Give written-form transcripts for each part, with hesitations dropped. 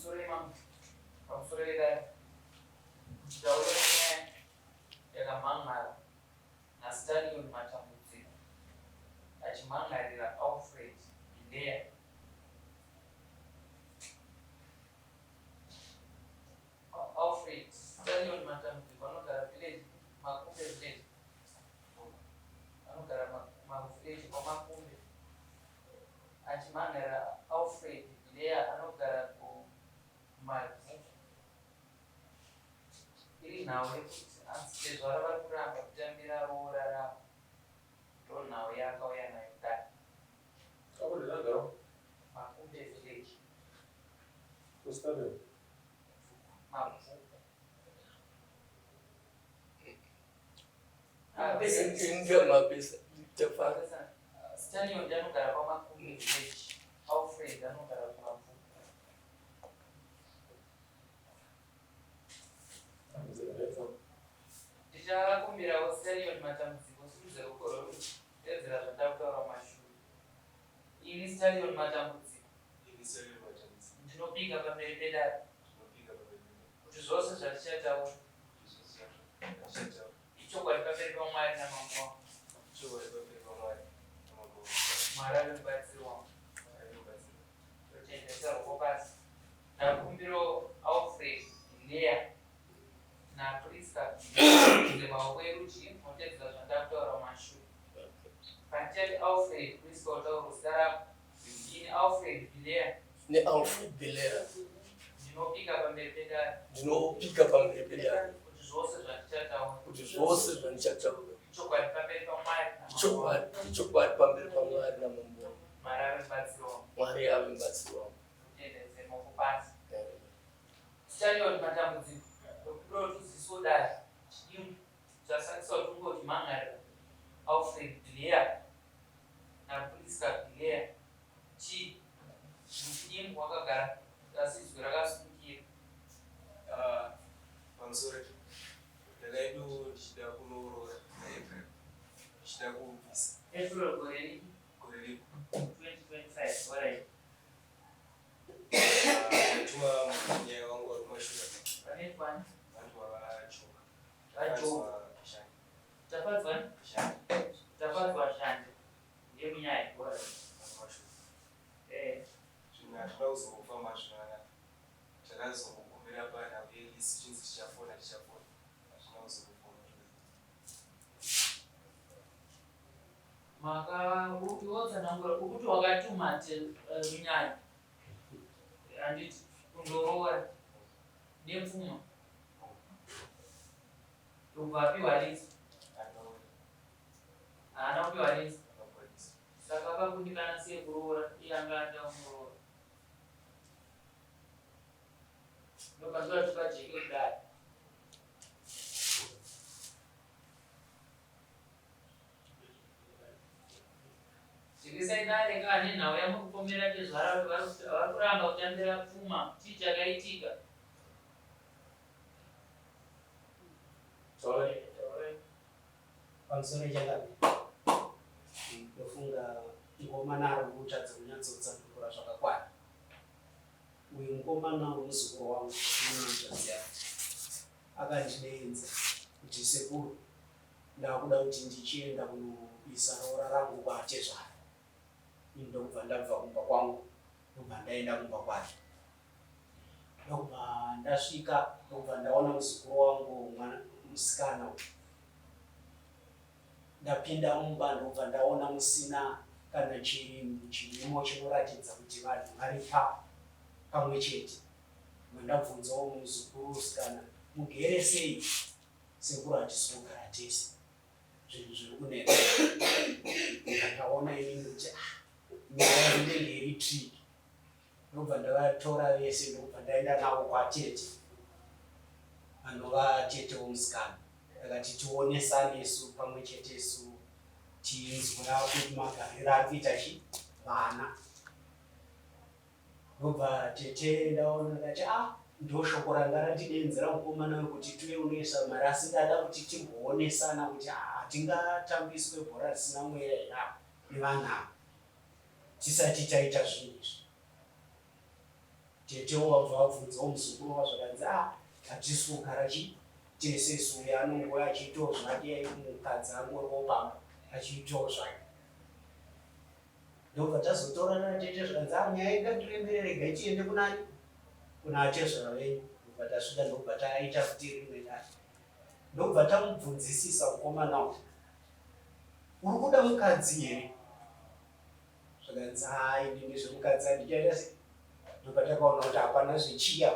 Pamusoro imambo, pamusoro vedare, ndauya nenyaya yakamhan'ara naStallion Matambudziko achimhan'arira Alfred Bileya. Alfred Stallion Matambudziko anogara village Makumbe village anogara mavillage kwaMakumbe achimhan'arira Alfred Bileya anogara kuMabvu. Iri nhau yekuti hanzi tezvara vari kuramba kutambira roora ravo ndonhau yaakauya nayo kudare. Makumbe village. Mabvu. Inga mapesa tafara. Stanley anogara kwaMakumbe village. Alfred anogara kuMabvu. Ndichakumbirawo Stanley Matambudziko simudze ruoko rwerudyi teedzera zvandakutaura mumashure. Ini Stallion Matambudziko Ini Stallion Matambudziko ndinopika pamberi pedare ndinopika pamberi pedare kuti zvose zvatichataura kuti zvose zvatichataura ichokwadi pamberi paMwari namambo wangu. ichokwadi pamberi paMwari namambo wangu. Mwari ave mubatsiri wangu. Mwari ave mubatsiri wangu. Totenda isa ruoko pasi. Ndakumbirawo Alfred, Leah naPrisca musimudze maoko erudyi motedzera zvandakutaura mumashure. Pandichati Alfred, Prisca utaure zita rako. Ini Alfred Bileya. Ne Alfred Bileya. Ndinopika pamberi pedare. Ndinopika pamberi pedare. Kuti zvose zvandichataura. Kuti zvose zvandichataura. Ichokwadi pamberi paMwari. Ichokwadi, ichokwadi pamberi paMwari namambo wangu. Mwari ave mubatsiri wangu. Mwari ave mubatsiri wangu. Tendedze maoko pasi. Stallion matambudziko ekuda kuti uziso dare chidimbu chasakisa kuti unge uchimhan'arira Alfred Blair naPrisca Blair chii muchidimbu wakagara asi izwi rakasimukira. Ah, pamusoro ndakaido ndichida kunoorora naApril ndichida kuubvisa. April gore ripi? Gore ripi? 2025 alright. Vaitwa munyaya wangu vari kumashure. Vanoitwa ani? Vanhu vachoka. Vachoka. Tafadzwa ani? Shanje. Tafadzwa Shanje. Ndiye munyaya. Alright. Vari kumashure. Eh. Zvinhu hazvina kuzofamba zvakanaka. Takazongogumira panhau yelisi chinzi tichafona tichafona. Hazvina kuzofamba. Maka iwe utsanangura ukuti wakatuma eh, runyaya handiti kundoroora nepfuma ndobva apiwa list haana kupiwa list saka akakundikana sei kuroora iye anga ada kumuroora ndobva ndoda tipajeke kudai Zivisa dare ka nenhau yamuri kupomera tezvara kuti vari kuramba kutambira pfuma chii chakaitika? Taurai. Taurai. Pamusoro changamire. Ndofunga mukomana ari kutadza kunyatsotsanangura zvakakwana. Uyu mukomana wemuzukuru wangu mwana hanzvadzi yake akandideenza kuti sekuru Ndakuda kuti ndichienda kunoisa roora rangu kwaatezvara ini ndokubva ndabva kumba kwangu ndokubva ndaenda kumba kwake ndokubva ndasvika ndokubva ndaona muzukuru wangu mwana musikana uyu ndapinda mumba ndokubva ndaona musina kana chirimo chinoratidza kuti vanhu vari pa pamwe chete ndabvunzawo muzukuru musikana mugere sei Sekuru hatisi kugara tese zvinhu zviri kunetsa ndakaona inini kuti ah, nyaya inenge iri trick ndobva ndavatora vese ndobva ndaenda navo kwatete vanova tete womusikana ndakati tionesane isu pamwe chete isu tinzwe kuti magariro ari kuita chi vana Ndobva tete ndaona ndati ah ndoshoko ranga randidenzera mukomana uyu kuti tuye unoisa mari asi ndada kuti timboonesana kuti ah, hatingatambiswe bhora risina mweya here apa nevanhu ava tisati taita zvinhu izvi. Tetewo vabva vabvunzawo muzukuru wavo zvakanzi a ah, hatisi kugara chi tese isu uyo anongouya achiitawo zvake mukadzi angoriwo pamba achiitawo zvake. Ndobva tazotaurana natete zvikanzi ah nyaya ingatiremere regai tiende kunani kuna atezvara venyu. Ndobva tasvika ndobva taita kuti rimwe dare. Ndobva tamubvunzisisa mukomana uyu. Uri kuda mukadzi here? Zvakanzi haa ini nezvemukadzi handichaita sei. Ndobva takaona kuti hapana zvechiya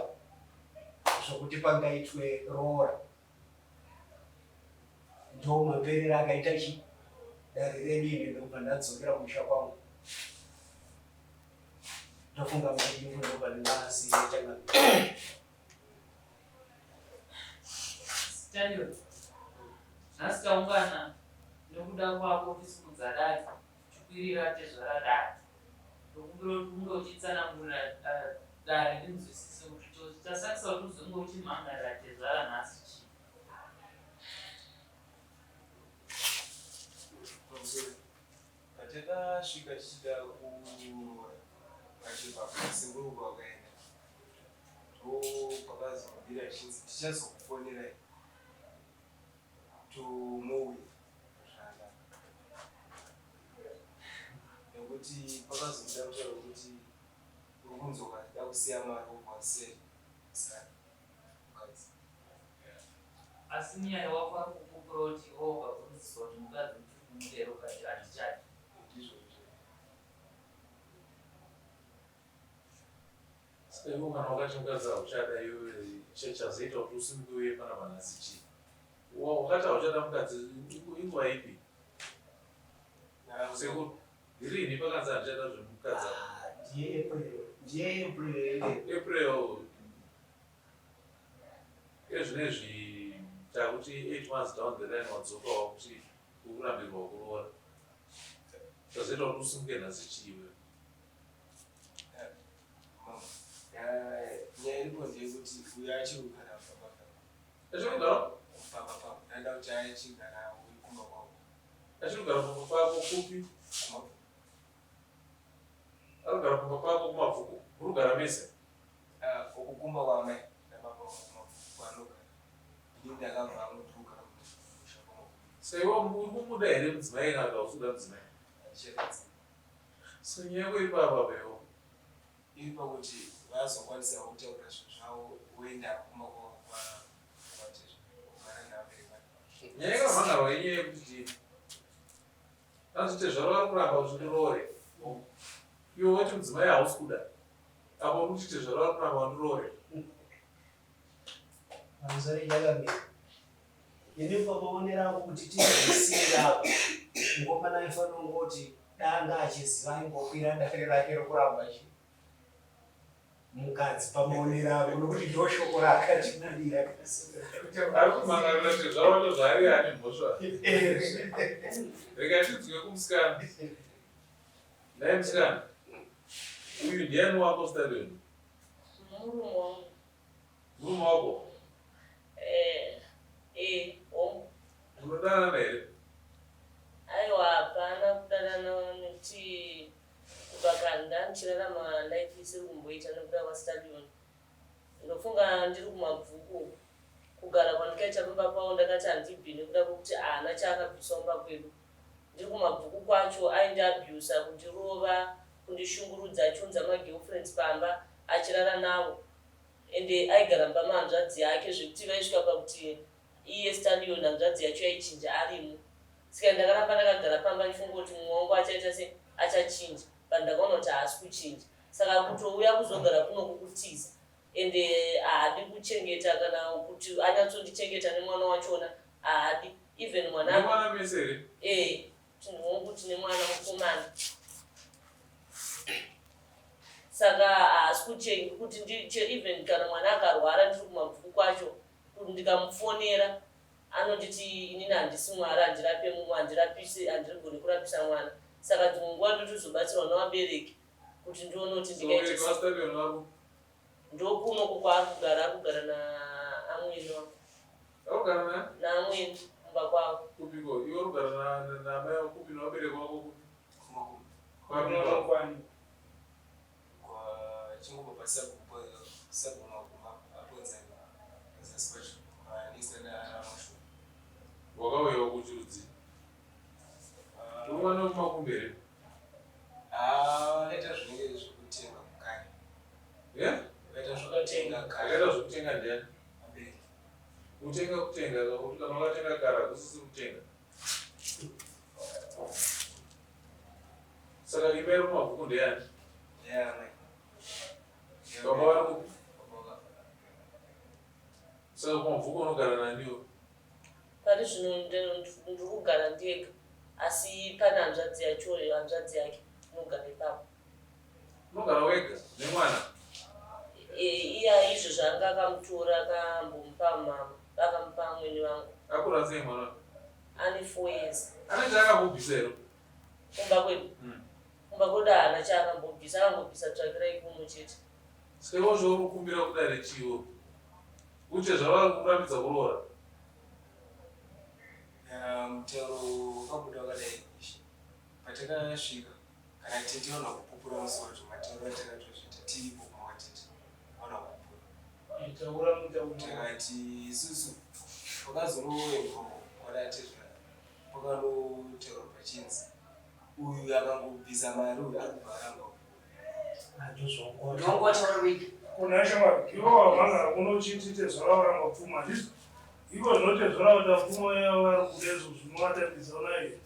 zvokuti pangaitwe roora. Ndo maperero akaita chi dare redu ini ndobva ndadzokera kumusha kwangu. Ndofunga mudimbu ndobva ndingasiya changamire. Stanley, nhasi taungana nekuda kwako tisimudza dare tichikwirira tezvara dare. Ndokumbira kuti unge uchitsanangurira eh, dare rinzwisise kuti chasakisa kuti uzonge uchimhangarira tezvara nhasi chii. Patakasvika tichida kuroora pachibva sekuru kwakaenda ndopakazobira chinzi tichazokufonerai tomouya zvakanaka nekuti pakazobuda mutauro wekuti uri kunzi ukada kusiya mari wobva wasiya musikana mukadzi. Asi muyaya wako ari kukupura kuti iwe ukabvunziswa kuti mukadzi uchiri kumuda here ukati handichadi. Ndizvo izvo. Saka iwe kana wakati mukadzi hauchada iwe chazoita kuti usimuke uye panapa nhasi chii? Wakati hauchada mukadzi inguva ipi? Sekuru, ndirini pakanzi handichada zvemukadzi apa? Ah, ndiye April. Ndiye April. April ezvinezvi takuti 8 months down the line wadzoka wakuti ukurambirwa kuroora. Chazoita kuti usimuke nhasi chii iwe? Nyaya iripo ndeyekuti uyo achiri kugara pamba pangu. Achiri kugara? Pamba pangu. Ndaida kuti achigara kumba kwangu. Achiri kugara pamba pako kupi? Kumabvuku. Ari kugara pamba pako kumabvuku. Muri kugara mese? Ah, uku kumba kwaamai nababa vangu kumabvuku kwanogara. Ini ndakabva hangu ndiri kugara kumusha kwamabvuku. Saka iwe uri kumuda here mudzimai kana kuti hausi kuda mudzimai? Handichada mudzimai. So nyaya yako iri papa apa iwe. Iri pakuti vazokwanisa kutaura zvinhu zvavo voenda kumba kwavo kwa kwatezvara kugara navabereki vake. Nyaya yakamhan'arwa inyaya yekuti chii? Hanzi tezvara vari kuramba kuti ndiroore. Iwe wati mudzimai hausi kuda. Apa uri kuti tezvara vari kuramba wandiroore. Pamusoro ichakamira. Ini pamaonero angu kuti tizvisiyire apa mukomana aifanira kungoti danga achiziva aingokwira dare rake rokuramba chi mukadzi pamaonero angu nokuti ndoshoko raakatibudira Ari kumhan'arira tezvara wacho zvaari ane mhosva. Rega tinzwe kumusikana. Nhai musikana. Uyu ndiani wako Stallion? Murume wangu. Murume wako? Eh, eh, hongu. Munodanana here? Aiwa, hapana kudanana nekuti kubva kare ndandichirarama life isiri kumboita nekuda kwaStallion. Ndofunga ndiri kumabvuku kugara kwandikaita pamba pavo ndakati handibvi nekuda kwekuti haana chaakabviswa mumba kwedu. Ndiri kumabvuku kwacho aindiabuser, kundirova, kundishungurudza achiunza magirlfriends pamba achirara navo. Ende aigara mumba mahanzvadzi yake zvekuti vaisvika pakuti iye Stallion hanzvadzi yacho yaichinja arimo. Saka ndakaramba ndakagara pamba ndichifunga kuti mumwe wangu achaita se achachinja but ndakaona kuti haasi kuchinja. Saka kutouya kuzogara kunoku kutiza ende haadi kuchengeta kana kuti anyatsondichengeta nemwana wachona haadi even mwana Nemwana mese here? Eh, tinhongu tine mwana mukomana saka haasi kuchengi kuti even kana mwana akarwara ndiri kumabvuku kwacho ndikamufonera anonditi inini handisi mwari handirape mumwe handirapisi handirigoni kurapisa mwana saka dzimwe nguva ndotozobatsirwa nevabereki kuti ndione kuti ndingaite ndokuno kwaari kugara ari kugara naamwene wangu naamwene kumba kwavo kupiko iwe uri kugara naamai vako kupi nevabereki vako kupi Kwani? Kwa Chingobva pasabhuku Sabhuku aponzani pazasi pacho next anamashuwa. Wakauyawo kuchirudzi? Unowana kumakumbe here? Vakaita zvinenge zvekutenga kare. Vakaita zvekutenga kare. Vakaita zvekutenga ndiani? Vabereki. Kutenga kutenga kuti kana wakatenga kare hakusisi kutenga. Saka imba iri kumabvuku ndeyani? Ndeyamai. Baba vari kupi? Saka kumabvuku unogara naniwo? Pari zvino ndiri kugara ndega asi pane hanzvadzi yacho hanzvadzi yake inogara ipapo. Unogara wega nemwana? Iya izvo zvaanga akamutora akambomupa mama akamupa amwene vangu. Akura sei mwana? Ane 4 years. Ane chaakambobvisa here? Kumba kwedu? Kumba kwedu haana chaakambobvisa akangobvisa tsvakirai kuno chete. Saka iwe zvauri kukumbira kudare chiwo uche zvavari kukurambidza kuroora? Mutauro wakabuda wakadai ishe. Patakasvika kana tete vana kupupura musi wacho matauro atakatozviita tiripo kumba kwatete vana kupupura. Taura mutauro. Takati isusu pakazoroorwa kwana tezvara pakanotaurwa pachinzi uyu akangobvisa mari uyu ari kubva aramba. Ndongotaura wega. Kuna shamwari, ivo wamhangara kuno uchiti tezvara varamba pfuma handizvo? Iko zvino tezvara vata pfuma yavo vari kuda izvo zvinovatambisa unayo.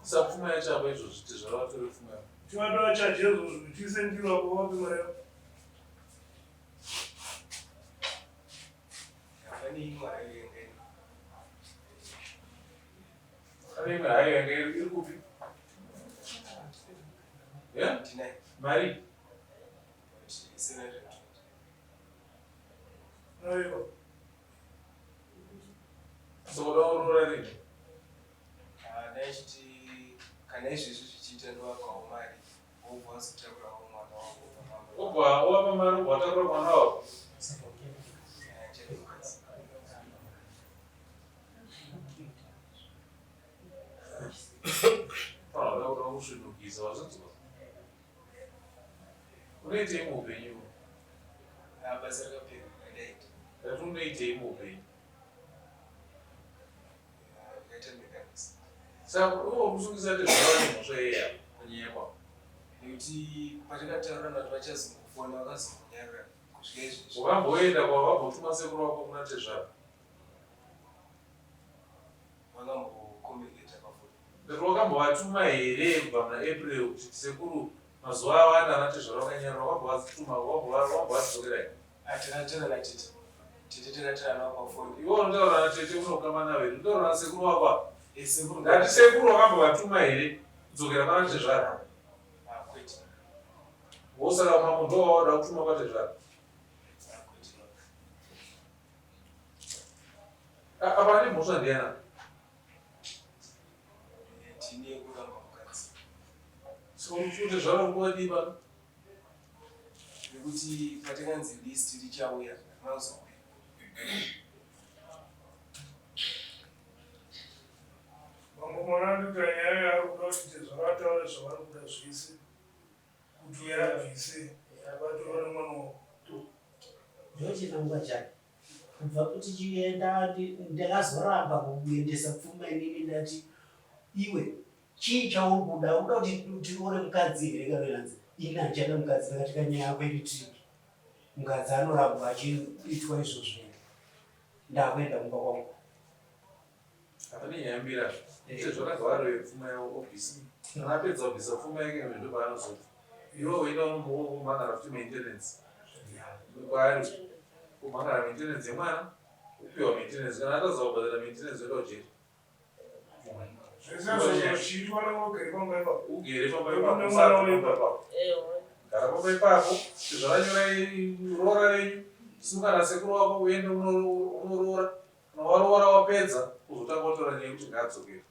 Sa pfuma yacho apa izvozvi tezvara vatore pfuma yavo. Tivatora chaje izvozvo tiise ndiro apo vape mari yavo. Pane imwe hayo yanga iri. Pane imwe hayo yanga iri kupi? Yeah? Tinayo. Mari? 720. Aiwa. Saka uda kuroora rini? Ndaichiti kana izvezvi zvichiita ndovapawo mari wobva wazotakurawo mwana wako pamambo. Wobva wapa mari wobva watakura mwana wako? Panoda kuda kusvinukisa wazvinzwa? Unoitei muupenyu? Basa rakapera radaita. Ndati unoitei muupenyu? Ndakaita mechanics. Saka iwe kusungisa tezvara nemhosva yei apa kunyepa? Nekuti patakataura navo vachazongofona vakazongonyarara kusvika izvezvi. Wakamboenda kwawakambotuma sekuru wako kuna tezvara? Vakambokomunicata pafoni. Ndati wakambovatuma here kubva muna April kuti sekuru mazuva awanda ana tezvara vakanyarara wakambovatuma wakambovadzokera here? Takataura natete. Tete takataura navo pafoni. Iwe unotaura natete unokama navo here? Unotaura nasekuru wako apa? Sekuru Ndati sekuru wakambovatuma here kudzokera pana tezvara? Kwete. Wosaka mambo ndo wawada kutuma kwatezvara? Kwete. Apa ane mhosva ndiyana? Tine kuramba mukadzi. Saka kuti zvara nguva dii pano? Nekuti patakanzi list richauya mazouya. Mambo mwana andikuita nyaya yaari kuda kuti tezvara ataure zvavari kuda zvese kuti uyo abvise abatova nemwana wako. Ndochinangwa chake kubva kuti chienda ndakazoramba kuendesa pfuma inini ndati iwe chii chauri kuda uda kuti tiroore mukadzi here kana hanzi ini handichada mukadzi ndakati kanyaya yako iri tricky mukadzi anorambwa achiitwa izvozvo here ndakuenda kumba kwangu. Pane nyaya mbiri apa. Sezvo akagara pfuma yavo obvisa. Kana apedza kubvisa pfuma yake ndo paanozofa. Iwe woenda unomhangara futi maintenance. Kwaari kumhangara maintenance yemwana upiwa maintenance kana atadza kubhadhara maintenance oenda kujeri. Zvese izvozvo zvichiitwa neugere pamba ipapo. Ugere pamba ipapo usabva pamba ipapo. Gara pamba ipapo sezvo roora renyu simuka nasekuru wako uende unoroora kana waroora wapedza uzotanga watora nyaya yekuti ngaadzokere.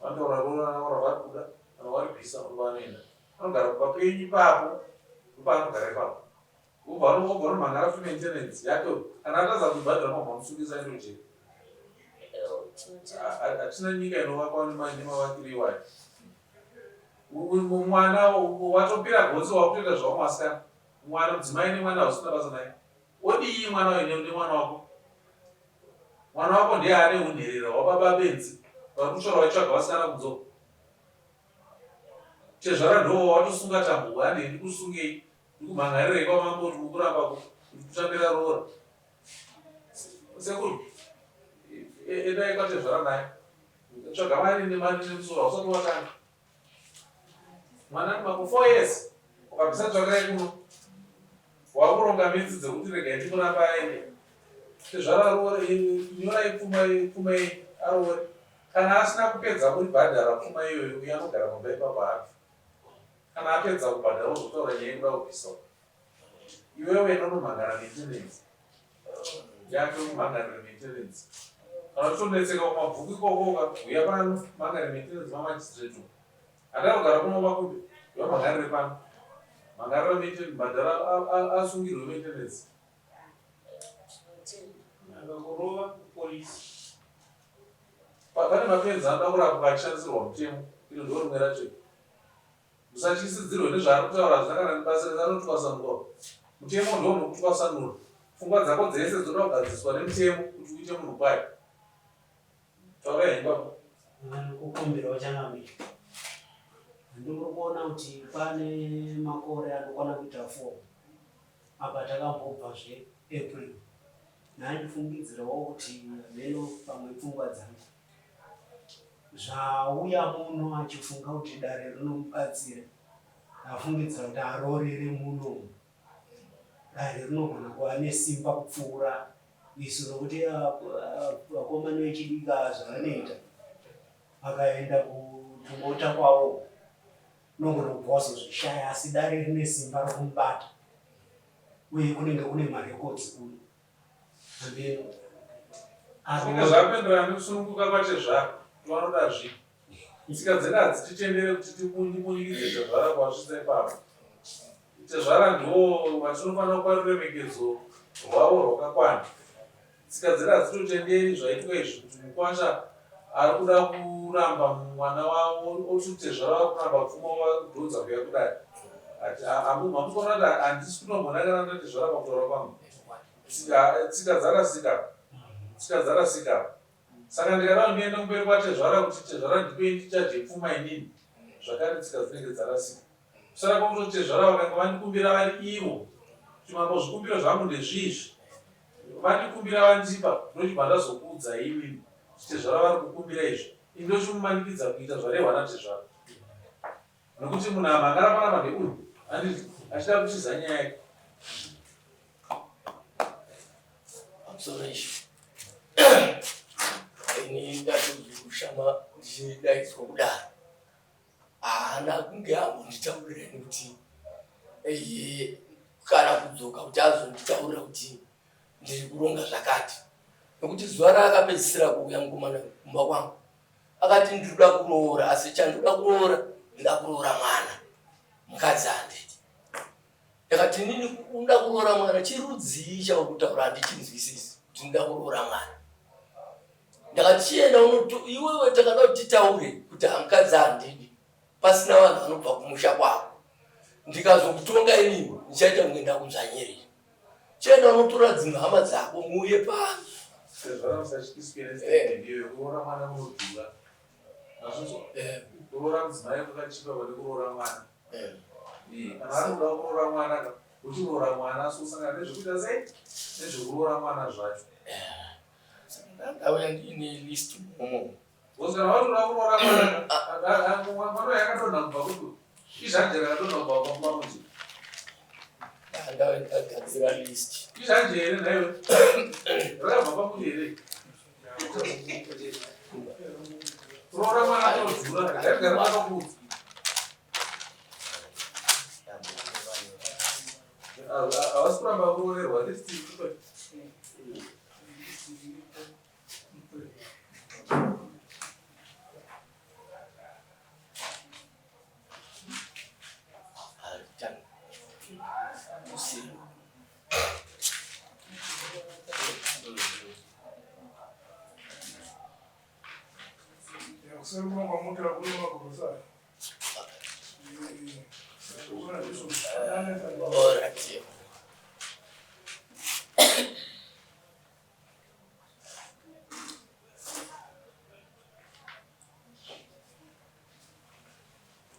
Vanotaura roora ravo ravari kuda kana waribvisa ndopavanoenda. Anogara kumba kwenyu ipapo ndopaanogara ipapo. Wobva unomhangara futi maintenance yake kana atadza kuibhadhara mabva amusungisa aende kujeri. Hatina nyika inovakwa nemavakiro iwayo. Mwana watopira gotsi wakutoita zvavo masikana. Mwana mudzimai nemwana hausina basa naye. Odii mwana uyu nemwana wako? Mwana wako ndiye ane hunherera hwababa benzi vari kushora vachitsvaga vasikana kunze uko. Tezvara ndowo watosunga tambo handei ndikusungei ndikumhan'arirei kwamambo kuti mukuramba kutambira roora. Sekuru endai kwatezvara naye. Tsvaga mari nemari nemusoro hausati watanga. Mwana mako 4 years ukabvisa tsvakirai kuno wakuronga midzi dzekuti regai ndimuramba aende tezvara roore nyorai pfuma pfuma yenyu aroore kana asina kupedza kuribhadhara pfuma iyoyo uye anogara pamba ipapo haafi kana apedza kubhadhara ozotaura nyaya yekuda kubvisa iwewe inonomhangara maintenance yake umhangarire maintenance kana uchitonetseka kumabhuku ikoko ukahuya pano mhangare maintenance mamagistrate uko handai kugara kuno makumbi uya mhangarire pano mhangarira maintenance bhadhara asungirwe maintenance Akakurova kupolisi. Pane mapenzi anoda kurapwa achishandisirwa mutemo iro ndo rimwe racho Musatyisidzirwe nezvaari kutaura hazvina kana nebasa rese anotwasanura mutemo ndiwo unokutwasanura pfungwa dzako dzese dzoda kugadziswa nemutemo kuti uite munhu kwaye taurai henyu baba Kukumbirawo changamire ndiri kuona kuti pane makore anokwana kuita four apa takambobva zve April nhandifungidzirawo kuti hameno pamwe pfungwa dzangu Zvaauya muno achifunga kuti dare rinomubatsira afungidzira kuti aroorere muno umu dare rinogona kuva nesimba kupfuura isu nokuti vakomana vechidiki ava zvavanoita vakaenda kutumota kwavo unogona kubva wazozvishaya asi dare rine simba rokumubata uye kunenge kune marekodzi kuno Zvinenge zvakuenderana nekusununguka kwatezvara kuti vanoda zvipi. Tsika dzedu hadzititendere kuti tibunyikidze tezvara kuvasvitsa ipapo. Tezvara ndiwo vatinofanira kupa ruremekedzo rwavo rwakakwana. Tsika dzedu hadzitotenderi zvaitwa izvi kuti mukwasha ari kuda kuramba mwana wavo oti tezvara vari kuramba pfuma vadhonza kuya kudai. Hamusi kuona kuti handisi kutombonangana natezvara pakutaura kwangu. Tsika dzarasika tsika dzarasika saka ndikada ndiende kumberi kwatezvara kuti tezvara ndipei ndichaje pfuma inini zvakare tsika dzinenge dzarasika kusara kwakutoti tezvara vakanga vandikumbira vari ivo kuti mambo zvikumbiro zvangu ndezviizvi vandikumbira vandipa ndochibva ndazokuudzai imimi kuti tezvara vari kukumbira izvi ini ndochimumanikidza kuita zvarehwa natezvara Nokuti munhu amhangara panapa ndeuyu handiti achida kutiza nyaya yake. Pamusoro ishe ini ndatozoshama ndichidaidzwa kudaro haana kunge ambonditaurira ini kuti eh, kana kudzoka kuti azonditaurira kuti ndiri kuronga zvakati nokuti zuva raakapedzisira kuuya mukomana kumba kwangu Akati ndinoda kuroora asi chandinoda kuroora ndinoda kuroora mwana mukadzi handidi. Ndakati inini unoda kuroora mwana chirudzii chauri kutaura handichinzwisisi kuti ndinoda kuroora mwana. Ndakati chienda unoto iwewe takada kuti titaure kuti hamukadzi handidi pasina vanhu vanobva kumusha kwako ndikazokutonga inini ndichaita kunge ndakudzvanyirira. Chienda unotora dzimwe hama dzako muuye pano. Sezvara musatyiswe nestatement iyoyo kuroora mwana kunodhura. Mazvinzwa? Eh. Kuroora mudzimai kwakachipa pane kuroora mwana. Eh. Eh, kana ari kuda kuroora mwana ka uchiroora mwana asi usangana nezvekuita sei? Nezvekuroora mwana zvacho. Saka ndauya ndiine list umomo. Because kana watoda kuroora mwana mwana uyu akadonha kubva kupi? Izhanje rakadonha kubva kumba kuti. Ndauya ndakagadzira list. Izhanje here nhaiwe? Rakabva pakuti here? Kuroora mwana kunodhura, ngatigare pakakuudza. Havasi kuramba kuroorerwa list iri. Kuseri kuno kwamutira kune magorosa. Alright.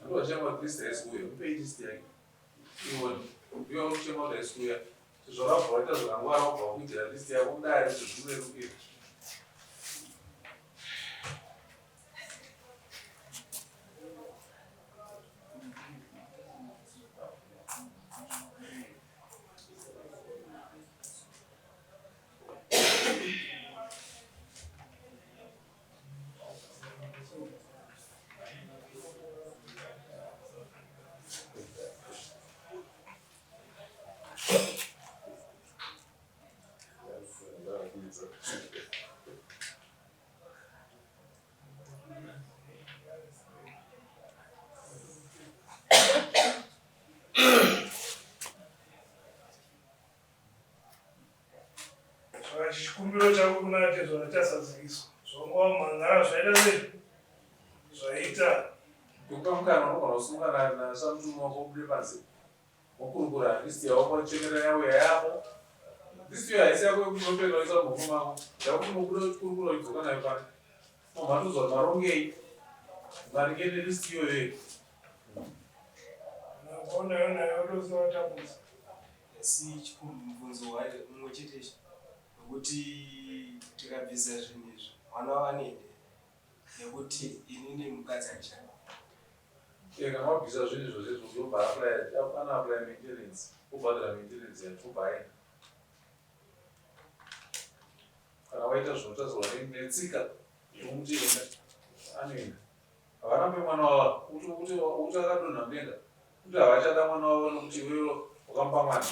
Andochema list haisi kuuya, mupei list yake ione. Uyo anochema kuti haisi kuuya. Zvakabva waita zvakangwara wabva wakuitira list yako kudare zvezvikurerukira. Saka chikumbiro chako kuna tezvara chazadzikiswa. Zvawanga wamhan'ara zvaita sei? Zvaita. Kupa mukana unogona kusunga nasamurume wako ubude panze wokurukura list yawanga uchichemera yauya yako. List iyo haisi yako yekuti unopfeka woisa muhomwe mako. Yakuti unobuda uchikurukura uchidzoka nayo pano. Unobva watoziva kuti marongei maringe nelist iyoyo. Nakuona nayo watoziva watambudza. Asi mubvunzo waita mumwe chete ichi nekuti tikabvisa zvinhu izvi mwana wanoende nekuti inini mukadzi achada. Kana wabvisa zvinhu izvozvo izvo ndobva apply, ana apply maintenance, obhadhara maintenance yacho obva aenda. Kana waita zvinotarisirwa netsika zvomuti enda, anoenda. Havarambe mwana wavo, kuti akadonha mudenga, kuti havachada mwana wavo nokuti iwewe wakamupa mwana.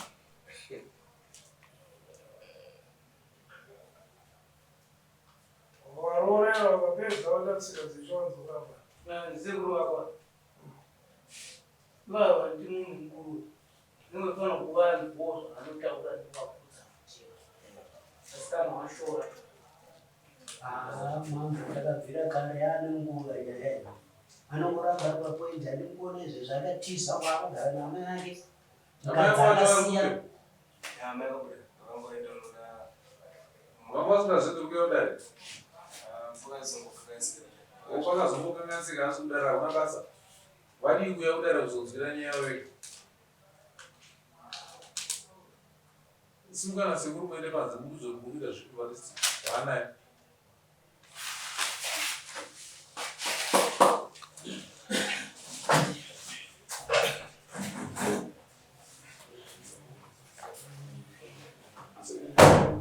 Varoorera vakapedza vakatsika dzichiwanzoramba. Sekuru vakwa vava ndi munhu mukuru inofanira kuva ndibozvo anotaura ndivabvudza asi kana washora. Ah, mambo, takabvira kare yaane nguva nyaya iyi. Anongoramba ari papoindi, handimboona izvi zvakatiza kwaakugara naamai ake. Amai Mukadzi vako vacho vari akasiya. kupi? Amai vabuda vakangoenda unoda. Vanga vasingazivi kuti kuuya kudare. Vakazongokanganisika. Vakazongokanganisika asi kudare hakuna basa. Vadii kuuya kudare kuzonzwira nyaya yavo vega? Simuka nasekuru muende panze mukuzomukuita zvipi palist yaanayo.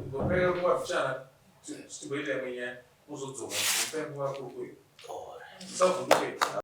Ngopera nguva mbichana tigoita imwe nyaya muzodzoka. Ngopa nguva kurukuyo. Alright. Musavhunduke.